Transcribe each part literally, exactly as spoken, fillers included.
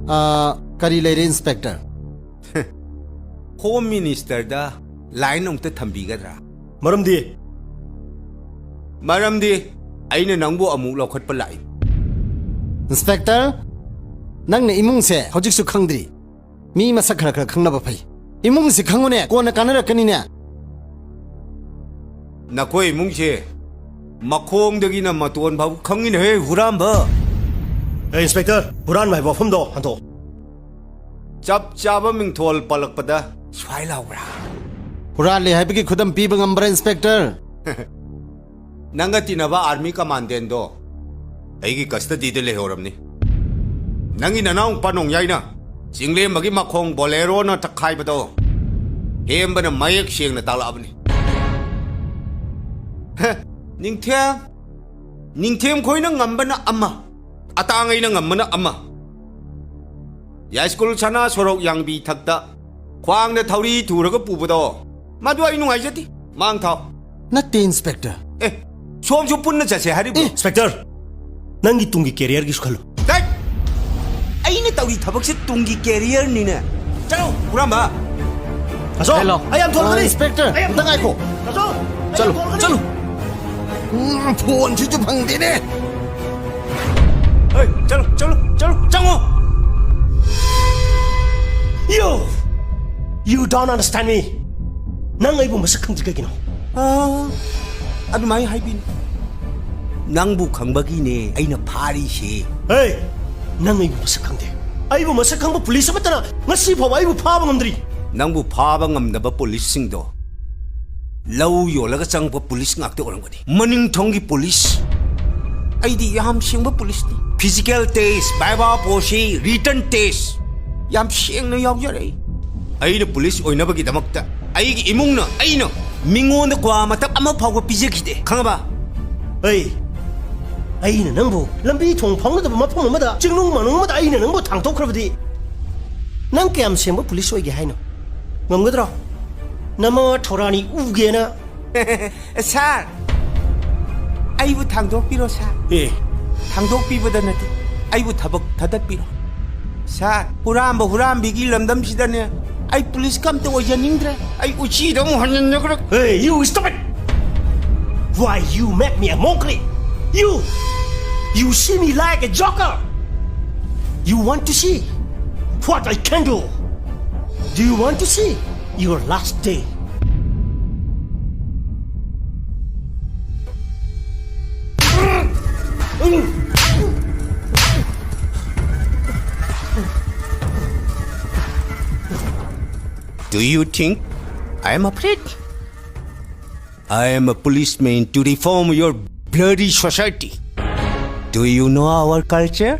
ꯑꯥ, ꯀꯔꯤ ꯂꯩꯔꯦ, inspector? Home ꯃꯤꯅꯤꯁꯇꯔꯗ line ꯑꯃꯨꯛꯇ ꯊꯝꯕꯤꯒꯗ꯭ꯔꯥ? ꯃꯔꯝꯗꯤ? ꯃꯔꯝꯗꯤ ꯑꯩꯅ ꯅꯪꯕꯨ ꯑꯃꯨꯛ ꯂꯧꯈꯠꯄ ꯂꯥꯛꯏ꯫ ꯏꯟꯁꯄꯦꯛꯇꯔ, ꯅꯪꯅ ꯏꯃꯨꯡꯁꯦ ꯍꯧꯖꯤꯛꯁꯨ ꯈꯪꯗ꯭ꯔꯤ꯫ ꯃꯤ ꯃꯁꯛ ꯈꯔ ꯈꯔ ꯈꯪꯅꯕ ꯐꯩ꯫ ꯏꯃꯨꯡꯁꯤ ꯈꯪꯉꯨꯅꯦ, ꯀꯣꯟꯅ ꯀꯥꯟꯅꯔꯛꯀꯅꯤꯅꯦ꯫ ꯅꯈꯣꯏ ꯏꯃꯨꯡꯁꯦ ꯃꯈꯣꯡꯗꯒꯤꯅ ꯃꯇꯣꯟ ꯐꯥꯎ ꯈꯪꯉꯤꯅꯦꯍꯦ, ꯍꯨꯔꯥꯟꯕ꯫ ꯑꯦ, ꯏꯟꯁꯄꯦꯛꯇꯔ, ꯍꯨꯔꯥꯟꯕ ꯍꯥꯏꯕ ꯋꯥꯐꯝꯗꯣ ꯍꯟꯗꯣꯛꯑꯣ꯫ ꯆꯞ ꯆꯥꯕ ꯃꯤꯡꯊꯣꯜ ꯄꯜꯂꯛꯄꯗ ꯁ꯭ꯋꯥꯏ ꯂꯥꯎꯕ꯭ꯔꯥ? ꯍꯨꯔꯥꯜꯂꯦ ꯍꯥꯏꯕꯒꯤ ꯈꯨꯗꯝ ꯄꯤꯕ ꯉꯝꯕ꯭ꯔꯥ, ꯏꯟꯁꯄꯦꯛꯇꯔ? ꯅꯪꯒ ꯇꯤꯟꯅꯕ ꯑꯥꯔꯃꯤ ꯀꯃꯥꯟꯗꯦꯟꯗꯣ ꯑꯩꯒꯤ ꯀꯁꯇꯗꯤꯗ ꯂꯩꯍꯧꯔꯝꯅꯤ꯫ ꯅꯪꯒꯤ ꯅꯅꯥꯎ ꯅꯨꯄꯥ ꯅꯣꯡꯌꯥꯏꯅ ꯆꯤꯡꯂꯦꯝꯕꯒꯤ ꯃꯈꯣꯡ ꯕꯣꯂꯦꯔꯣꯅ ꯇꯛꯈꯥꯏꯕꯗꯣ ꯍꯦꯝꯕꯅ ꯃꯌꯦꯛ ꯁꯦꯡꯅ ꯇꯥꯛꯂꯛꯑꯕꯅꯤ꯫ ꯍꯦ, ꯅꯤꯡꯊꯦꯝ, ꯅꯤꯡꯊꯦꯝ ꯈꯣꯏꯅ ꯉꯝꯕꯅ ꯑꯃ, ꯑꯇꯥꯡ ꯑꯩꯅ ꯉꯝꯕꯅ ꯑꯃ꯫ ꯌꯥꯏꯁ꯭ꯀꯨꯜ ꯁꯅꯥ ꯁꯣꯔꯣꯛ ꯌꯥꯡꯕꯤ ꯊꯛꯇ ꯈ꯭ꯋꯥꯡꯗ ꯊꯧꯔꯤ ꯊꯨꯔꯒ ꯄꯨꯕꯗꯣ, ꯃꯗꯨ ꯑꯩ ꯅꯨꯡꯉꯥꯏꯖꯗꯦ꯫ ꯃꯥꯡ ꯊꯥꯎ꯫ ꯅꯠꯇꯦ, ꯏꯟꯁꯄꯦꯛꯇꯔ꯫ ꯑꯦ, ꯁꯣꯝꯁꯨ ꯄꯨꯟꯅ ꯆꯠꯁꯦ ꯍꯥꯏꯔꯤꯕ꯭ꯔꯣ? ꯑꯦ, ꯏꯟꯁꯄꯦꯛꯇꯔ, ꯅꯪꯒꯤ ꯇꯨꯡꯒꯤ ꯀꯦꯔꯤꯌꯔꯒꯤꯁꯨ ꯈꯜꯂꯨ꯫ ꯗꯠ! ꯑꯩꯅ ꯇꯧꯔꯤ ꯊꯕꯛꯁꯦ ꯇꯨꯡꯒꯤ ꯀꯦꯔꯤꯌꯔꯅꯤꯅꯦ꯫ ꯆꯠꯂꯣ, ꯍꯨꯔꯥꯟꯕ꯫ ꯑꯁꯣ, ꯍꯦꯂꯣ꯫ ꯑꯩ ꯌꯥꯝ ꯊꯣꯛꯂꯛꯀꯅꯤ꯫ ꯏꯟꯁꯄꯦꯛꯇꯔ, ꯑꯩ ꯌꯥꯝ ꯑꯝꯇ ꯉꯥꯏꯈꯣ꯫ ꯑꯁꯣ, ꯑꯩ ꯆꯠꯂꯣ, ꯌꯥꯝ ꯊꯣꯛꯂꯛꯀꯅꯤ꯫ ꯆꯠꯂꯣ꯫ ꯎꯝ, ꯐꯣꯟꯁꯤꯁꯨ ꯐꯪꯗꯦꯅꯦ꯫ ꯍꯦ, ꯆꯠꯂꯣ, ꯆꯠꯂꯣ, ꯆꯠꯂꯣ, ꯆꯪꯉꯣ꯫ You, you don't understand me. ꯅꯪ ꯑꯩꯕꯨ ꯃꯁꯛ ꯈꯪꯗ꯭ꯔꯤ ꯀꯩꯒꯤꯅꯣ? ꯑꯥ, ꯑꯗꯨꯃꯥꯏꯅ ꯍꯥꯏꯕꯤꯅꯨ꯫ ꯅꯪꯕꯨ ꯈꯪꯕꯒꯤꯅꯦ ꯑꯩꯅ ꯐꯥꯔꯤꯁꯦ꯫ ꯍꯦ, ꯅꯪ ꯑꯩꯕꯨ ꯃꯁꯛ ꯈꯪꯗꯦ꯫ ꯑꯩꯕꯨ ꯃꯁꯛ ꯈꯪꯕ ꯄꯨꯂꯤꯁ ꯑꯃꯠꯇꯅ ꯉꯁꯤ ꯐꯥꯎꯕ ꯑꯩꯕꯨ ꯐꯥꯕ ꯉꯝꯗ꯭ꯔꯤ꯫ ꯅꯪꯕꯨ ꯐꯥꯕ ꯉꯝꯗꯕ ꯄꯨꯂꯤꯁꯁꯤꯡꯗꯣ ꯂꯧ ꯌꯣꯜꯂꯒ ꯆꯪꯕ ꯄꯨꯂꯤꯁ ꯉꯥꯛꯇ ꯑꯣꯏꯔꯝꯒꯅꯤ꯫ ꯃꯅꯤꯡꯊꯪꯒꯤ ꯄꯨꯂꯤꯁ꯫ ꯑꯩꯗꯤ ꯌꯥꯝ ꯁꯦꯡꯕ ꯄꯨꯂꯤꯁꯅꯤ꯫ Physical test, viva voce, written test ꯌꯥꯝ ꯁꯦꯡꯅ ꯌꯥꯎꯖꯔꯛꯏ꯫ ꯑꯩꯅ ꯄꯨꯂꯤꯁ ꯑꯣꯏꯅꯕꯒꯤꯗꯃꯛꯇ ꯑꯩꯒꯤ ꯏꯃꯨꯡꯅ ꯑꯩꯅ ꯃꯤꯉꯣꯟꯗ ꯀ꯭ꯋꯥ ꯃꯇꯞ ꯑꯃ ꯐꯥꯎꯕ ꯄꯤꯖꯈꯤꯗꯦ, ꯈꯪꯉꯕ? ꯑꯩ, ꯑꯩꯅ ꯅꯪꯕꯨ ꯂꯝꯕꯤ ꯊꯣꯡ ꯐꯥꯎꯅꯗꯕ ꯃꯐꯝ ꯑꯃꯗ, ꯆꯤꯡꯅꯨꯡ ꯃꯥꯅꯨꯡ ꯑꯃꯗ ꯑꯩꯅ ꯅꯪꯕꯨ ꯊꯥꯡꯗꯣꯛꯈ꯭ꯔꯕꯗꯤ ꯅꯪ ꯀꯌꯥꯝ ꯁꯦꯡꯕ ꯄꯨꯂꯤꯁ ꯑꯣꯏꯒꯦ ꯍꯥꯏꯅꯣ? ꯉꯝꯒꯗ꯭ꯔꯣ? ꯅꯃꯥ ꯊꯧꯔꯥꯅꯤ ꯎꯒꯦꯅ꯫ ꯁꯥꯔ, ꯑꯩꯕꯨ ꯊꯥꯡꯗꯣꯛꯄꯤꯔꯣ, ꯁꯥꯔ꯫ ꯑꯦ꯫ ꯊꯥꯡꯗꯣꯛꯄꯤꯕꯗ ꯅꯠꯇꯦ, ꯑꯩꯕꯨ ꯊꯕꯛ ꯊꯥꯗꯠꯄꯤꯔꯣ꯫ ꯁꯥꯔ, ꯍꯨꯔꯥꯟꯕ ꯍꯨꯔꯥꯟꯕꯤꯒꯤ ꯂꯝꯗꯝꯁꯤꯗꯅꯦ, ꯑꯩ ꯄꯨꯂꯤꯁꯀ ꯑꯝꯇ ꯑꯣꯏꯖꯅꯤꯡꯗ꯭ꯔꯦ꯫ ꯑꯩ ꯎꯆꯤꯗ ꯑꯃꯨꯛ ꯍꯟꯖꯤꯟꯖꯈ꯭ꯔꯦ꯫ Hey, you stop it! Why you make me a mockery? You, you see me like a joker? You want to see what I can do? Do you want to see your last day? Do you think I am afraid? I am a policeman to reform your bloody society. Do you know our culture?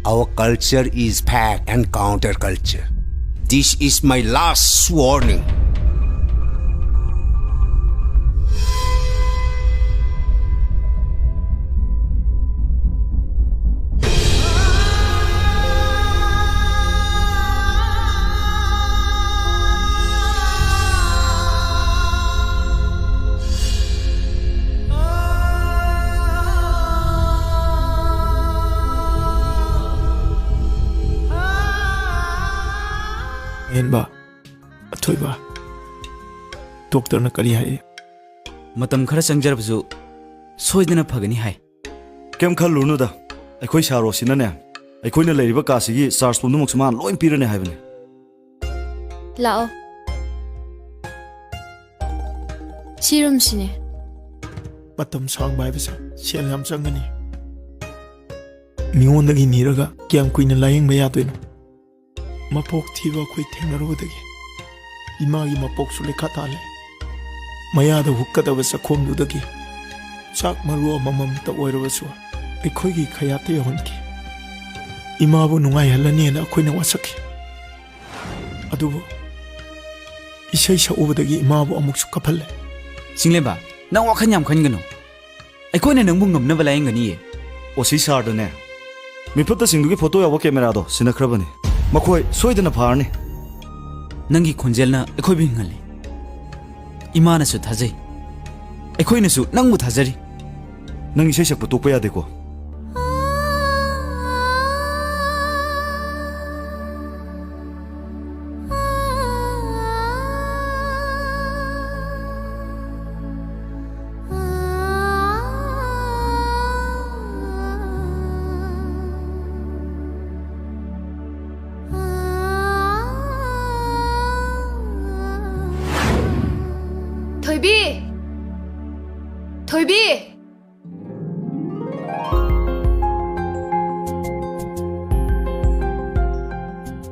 Our culture is fact and counterculture. This is my last warning. ꯑꯍꯦꯟꯕ ꯑꯊꯣꯏꯕ, ꯗꯣꯛꯇꯔꯅ ꯀꯔꯤ ꯍꯥꯏ? ꯃꯇꯝ ꯈꯔ ꯆꯪꯖꯔꯕꯁꯨ ꯁꯣꯏꯗꯅ ꯐꯒꯅꯤ ꯍꯥꯏ꯫ ꯀꯩꯝ ꯈꯜꯂꯨꯅꯨꯗ, ꯑꯩꯈꯣꯏ ꯁꯥꯔꯣꯁꯤꯅꯅꯦ, ꯑꯩꯈꯣꯏꯅ ꯂꯩꯔꯤꯕ ꯀꯥꯁꯤꯒꯤ ꯆꯥꯔꯖ ꯄꯨꯝꯅꯃꯛꯁꯨ ꯃꯥꯅ ꯂꯣꯏ ꯄꯤꯔꯅꯤ ꯍꯥꯏꯕꯅꯤ꯫ ꯂꯥꯛꯑꯣ꯫ ꯁꯤ ꯔꯨꯝꯁꯤꯅꯦ꯫ ꯃꯇꯝ ꯁꯥꯡꯕ ꯍꯥꯏꯕꯁꯦ ꯁꯦꯜ ꯌꯥꯝ ꯆꯪꯒꯅꯤ꯫ ꯃꯤꯉꯣꯟꯗꯒꯤ ꯅꯤꯔꯒ ꯀꯌꯥꯝ ꯀꯨꯏꯅ ꯂꯥꯌꯦꯡꯕ ꯌꯥꯗꯣꯏꯅꯣ? ꯃꯄꯣꯛ ꯊꯤꯕ ꯑꯩꯈꯣꯏ ꯊꯦꯡꯅꯔꯨꯕꯗꯒꯤ ꯏꯃꯥꯒꯤ ꯃꯄꯣꯛꯁꯨ ꯂꯩꯈꯥ ꯇꯥꯍꯜꯂꯦ꯫ ꯃꯌꯥꯗ ꯍꯨꯛꯀꯗꯕ ꯆꯥꯛꯈꯣꯝꯗꯨꯗꯒꯤ ꯆꯥꯛ ꯃꯔꯨ ꯑꯃꯃꯝꯇ ꯑꯣꯏꯔꯕꯁꯨ ꯑꯩꯈꯣꯏꯒꯤ ꯈꯌꯥꯠꯇ ꯌꯧꯍꯟꯈꯤ꯫ ꯏꯃꯥꯕꯨ ꯅꯨꯡꯉꯥꯏꯍꯜꯂꯅꯤꯅ ꯑꯩꯈꯣꯏꯅ ꯋꯥꯁꯛꯈꯤ꯫ ꯑꯗꯨꯕꯨ ꯏꯁꯩ ꯁꯛꯎꯕꯗꯒꯤ ꯏꯃꯥꯕꯨ ꯑꯃꯨꯛꯁꯨ ꯀꯞꯍꯜꯂꯦ꯫ ꯆꯤꯡꯂꯦꯝꯕ, ꯅꯪ ꯋꯥꯈꯜ ꯌꯥꯝ ꯈꯟꯒꯅꯨ꯫ ꯑꯩꯈꯣꯏꯅ ꯅꯪꯕꯨ ꯉꯝꯅꯕ ꯂꯥꯌꯦꯡꯒꯅꯤꯌꯦ꯫ ꯑꯣ ꯁꯤ ꯁꯥꯔꯗꯅꯦ, ꯃꯤꯐꯠꯇꯁꯤꯡꯗꯨꯒꯤ ꯐꯣꯇꯣ ꯌꯥꯎꯕ ꯀꯦꯃꯦꯔꯥꯗꯣ ꯁꯤꯟꯅꯈ꯭ꯔꯕꯅꯤ꯫ ꯃꯈꯣꯏ ꯁꯣꯏꯗꯅ ꯐꯔꯅꯤ꯫ ꯅꯪꯒꯤ ꯈꯣꯟꯖꯦꯜꯅ ꯑꯩꯈꯣꯏꯕꯨ ꯍꯤꯡꯍꯜꯂꯤ꯫ ꯏꯃꯥꯅꯁꯨ ꯊꯥꯖꯩ꯫ ꯑꯩꯈꯣꯏꯅꯁꯨ ꯅꯪꯕꯨ ꯊꯥꯖꯔꯤ꯫ ꯅꯪ ꯏꯁꯩ ꯁꯛꯄ ꯇꯣꯛꯄ ꯌꯥꯗꯦꯀꯣ꯫ ꯕꯤ! ꯊꯣꯏꯕꯤ!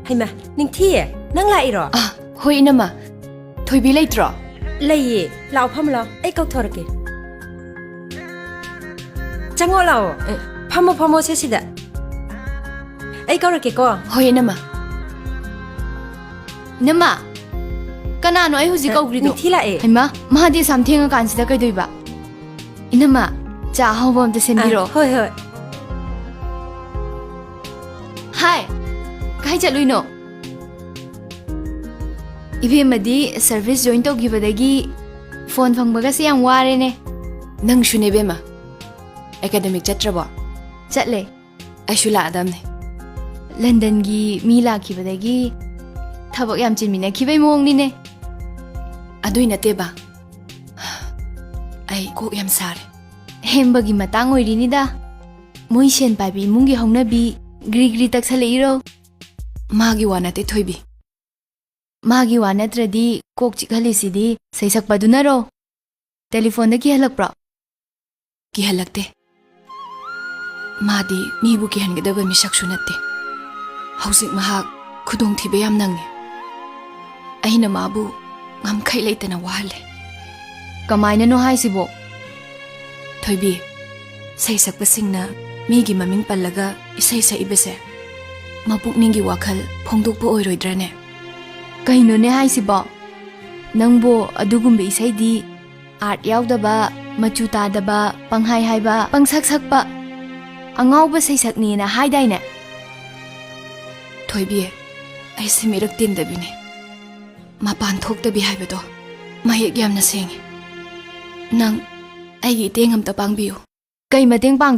ꯍꯩꯃꯥ, ꯅꯤꯡꯊꯤ, ꯅꯪ ꯂꯥꯛꯏꯔꯣ? ꯑ, ꯍꯣꯏ, ꯏꯅꯝꯃ꯫ ꯊꯣꯏꯕꯤ ꯂꯩꯇ꯭ꯔꯣ? ꯂꯩꯌꯦ꯫ ꯂꯥꯛꯑꯣ, ꯐꯝꯃꯨ ꯂꯥꯛꯑꯣ꯫ ꯑꯩ ꯀꯧꯊꯣꯔꯛꯀꯦ꯫ ꯆꯪꯉꯣ ꯂꯥꯛꯑꯣ꯫ ꯑꯦ꯫ ꯐꯝꯃꯣ, ꯐꯝꯃꯣ, ꯁꯦ ꯁꯤꯗ꯫ ꯑꯩ ꯀꯧꯔꯛꯀꯦꯀꯣ꯫ ꯍꯣꯏ, ꯏꯅꯝꯃ꯫ ꯏꯅꯝꯃ, ꯀꯅꯥꯅꯣ ꯑꯩ ꯍꯧꯖꯤꯛ ꯑ, ꯀꯧꯈ꯭ꯔꯤꯗꯣ? ꯅꯤꯡꯊꯤ ꯂꯥꯛꯑꯦ꯫ ꯍꯩꯃꯥ, ꯃꯥꯗꯤ ꯑꯁꯥꯝ ꯊꯦꯡꯉꯀꯥꯟꯁꯤꯗ ꯀꯩꯗꯧꯏꯕ? ꯏꯅꯝꯃ, ꯆꯥ ꯑꯍꯥꯎꯕ ꯑꯝꯇ ꯁꯦꯝꯕꯤꯔꯣ꯫ ꯑ, ꯍꯣꯏ, ꯍꯣꯏ꯫ ꯍꯥꯏ, ꯀꯥꯏ ꯆꯠꯂꯨꯏꯅꯣ? ꯏꯕꯦꯝꯃꯗꯤ service join ꯇꯧꯈꯤꯕꯗꯒꯤ phone ꯐꯪꯕꯒꯁꯦ ꯌꯥꯝ ꯋꯥꯔꯦꯅꯦ꯫ ꯅꯪꯁꯨꯅꯦ ꯏꯕꯦꯝꯃ, academic ꯆꯠꯇ꯭ꯔꯕꯣ? ꯆꯠꯂꯦ꯫ ꯑꯩꯁꯨ ꯂꯥꯛꯑꯗꯝꯅꯦ꯫ ꯂꯟꯗꯟꯒꯤ ꯃꯤ ꯂꯥꯛꯈꯤꯕꯗꯒꯤ ꯊꯕꯛ ꯌꯥꯝ ꯆꯤꯟꯃꯤꯟꯅꯈꯤꯕꯩ ꯃꯑꯣꯡꯅꯤꯅꯦ꯫ ꯑꯗꯨꯏ ꯅꯠꯇꯦꯕ, ꯑꯩ ꯀꯣꯛ ꯌꯥꯝ ꯁꯥꯔꯦ꯫ ꯍꯦꯝꯕꯒꯤ ꯃꯇꯥꯡ ꯑꯣꯏꯔꯤꯅꯤꯗ꯫ ꯃꯣꯏ ꯁꯦꯟ ꯄꯥꯏꯕꯤ ꯏꯃꯨꯡꯒꯤ ꯍꯧꯅꯕꯤ ꯒ꯭ꯔꯤ ꯒ꯭ꯔꯤ ꯇꯛꯁꯜꯂꯛꯏꯔꯣ? ꯃꯥꯒꯤ ꯋꯥ ꯅꯠꯇꯦ ꯊꯣꯏꯕꯤ꯫ ꯃꯥꯒꯤ ꯋꯥ ꯅꯠꯇ꯭ꯔꯗꯤ ꯀꯣꯛ ꯆꯤꯛꯍꯜꯂꯤꯁꯤꯗꯤ ꯁꯩꯁꯛꯄꯗꯨꯅꯔꯣ? Telephone ꯗ ꯀꯤꯍꯜꯂꯛꯄ꯭ꯔꯣ? ꯀꯤꯍꯜꯂꯛꯇꯦ꯫ ꯃꯥꯗꯤ ꯃꯤꯕꯨ ꯀꯤꯍꯟꯒꯗꯕ ꯃꯤꯁꯛꯁꯨ ꯅꯠꯇꯦ꯫ ꯍꯧꯖꯤꯛ ꯃꯍꯥꯛ ꯈꯨꯗꯣꯡꯊꯤꯕ ꯌꯥꯝ ꯅꯪꯉꯤ꯫ ꯑꯩꯅ ꯃꯥꯕꯨ ꯉꯝꯈꯩ ꯂꯩꯇꯅ ꯋꯥꯍꯜꯂꯦ꯫ ꯀꯃꯥꯏꯅꯅꯣ ꯍꯥꯏꯁꯤꯕꯣ? ꯊꯣꯏꯕꯤ, ꯁꯩꯁꯛꯄꯁꯤꯡꯅ ꯃꯤꯒꯤ ꯃꯃꯤꯡ ꯄꯜꯂꯒ ꯏꯁꯩ ꯁꯛꯏꯕꯁꯦ ꯃꯄꯨꯛꯅꯤꯡꯒꯤ ꯋꯥꯈꯜ ꯐꯣꯡꯗꯣꯛꯄ ꯑꯣꯏꯔꯣꯏꯗ꯭ꯔꯅꯦ? ꯀꯩꯅꯣꯅꯦ ꯍꯥꯏꯁꯤꯕꯣ? ꯅꯪꯕꯨ ꯑꯗꯨꯒꯨꯝꯕ ꯏꯁꯩꯗꯤ art ꯌꯥꯎꯗꯕ, ꯃꯆꯨ ꯇꯥꯗꯕ, ꯄꯪꯍꯥꯏ ꯍꯥꯏꯕ, ꯄꯪꯁꯛ ꯁꯛꯄ, ꯑꯉꯥꯎꯕ ꯁꯩꯁꯛꯅꯦꯅ ꯍꯥꯏꯗꯥꯏꯅꯦ? ꯊꯣꯏꯕꯤ, ꯑꯩꯁꯦ ꯃꯤꯔꯛ ꯇꯤꯟꯗꯕꯤꯅꯦ꯫ ꯃꯄꯥꯟ ꯊꯣꯛꯇꯕꯤ ꯍꯥꯏꯕꯗꯣ ꯃꯌꯦꯛ ꯌꯥꯝꯅ ꯁꯦꯡꯉꯤ꯫ ꯅꯪ ꯑꯩꯒꯤ ꯏꯇꯦꯡ ꯑꯝꯇ ꯄꯥꯡꯕꯤꯌꯨ꯫ ꯀꯩ ꯃꯇꯦꯡ ꯄꯥꯡꯗꯣꯏ